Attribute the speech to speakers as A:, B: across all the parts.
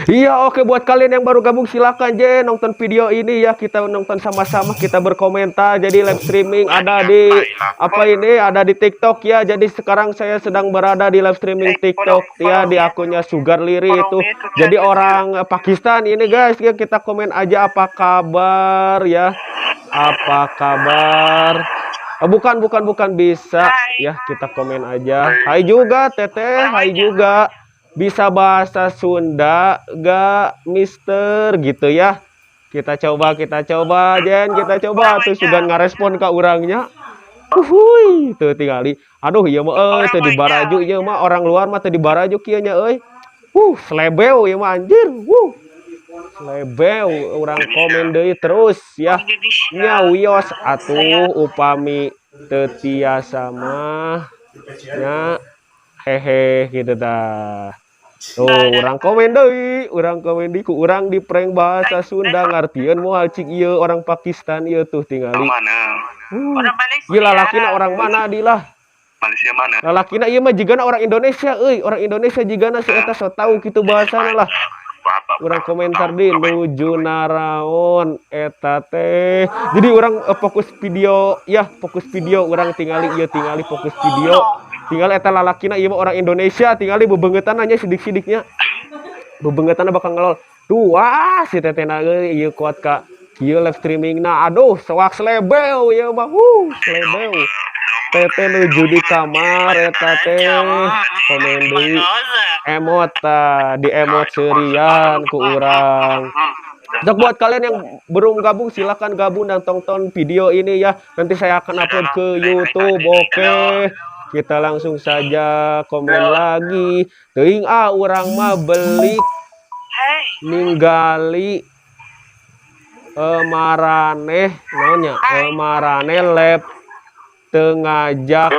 A: Iya, oke, buat kalian yang baru gabung silakan je nonton video ini ya, kita nonton sama-sama, kita berkomentar. Jadi live streaming ada di apa ini? Ada di TikTok ya. Jadi sekarang saya sedang berada di live streaming TikTok ya, di akunnya Sugar Liri itu. Jadi orang Pakistan ini, guys, ya. Kita komen aja apa kabar ya. Apa kabar? Oh, bukan, bukan, bukan, bisa ya, kita komen aja. Hai juga, Teteh, hai juga. Bisa bahasa Sunda gak, Mister, gitu ya. Kita coba, kita coba, Jen, kita coba tuh sugan ngarespon ke urangnya. Uhuy, tuh tingali. Aduh, ieu mah euy, teu dibaraju ieu mah, orang luar mah teu dibaraju kieu nya euy. Slebeu ieu mah, anjir. Slebeu urang komen deui terus ya. Nya wios atuh upami teu tiasa mah nya, hehe, gitu tah. Tuh, urang komen deui, urang komen deui, ku urang di prank bahasa Sunda, ngartieun moal cik ieu orang Pakistan ieu, tuh tingali.
B: Mana?
C: Orang Malaysia.
A: Gila, lalakina orang mana dilah?
B: Malaysia mana?
A: Lalakina ieu mah jigana orang Indonesia euy, orang Indonesia jigana si eta, so tau kitu bahasana lah. Urang komentar di nuju naraon eta teh. Jadi urang fokus video ya, fokus video urang tingali ieu, tingali fokus video. Tingali eta lalakina ieu mah orang Indonesia, tingali bebengetan nya, sidik-sidiknya. Bebengetan bakal ngelol. Tuh, wah, si tetehna euy, ieu kuat ka kieu live streamingna. Aduh, soak slebeu ieu mah. Slebeu. Teteh nuju di kamar eta teh, komen deui emot tah, di emot seurian ku urang. Untuk buat kalian yang belum gabung, silakan gabung dan tonton video ini ya. Nanti saya akan upload ke YouTube. Oke. Kita langsung saja komen lagi. Teuing ah, urang mah beli ninggali maraneh naonnya, maraneh live teu ngajak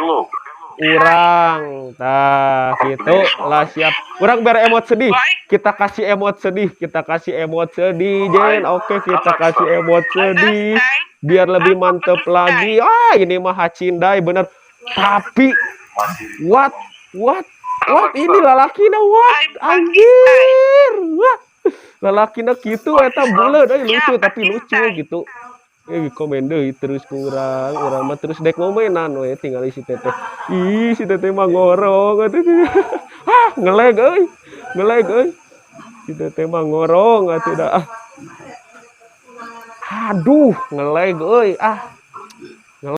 A: urang tah, gitu lah. Siap, urang biar emot sedih, kita kasih emot sedih, kita kasih emot sedih, Jen. Oke, kita kasih emot sedih biar lebih mantep lagi. Ah, ini mah hacindai bener, tapi what, what, what, ini lalakina, what, anjir, what, lalakina kitu eta buleud euy, lucu, tapi lucu gitu. Eh, komen deui terus kurang, urang mah terus dek ngomenan we. Tinggal si teteh, ih, si teteh mah ngorong atuh. Ah, ngelag euy, ngelag euy, si teteh mah ngorong atuh dah. Ah, aduh, ngelag euy, ah.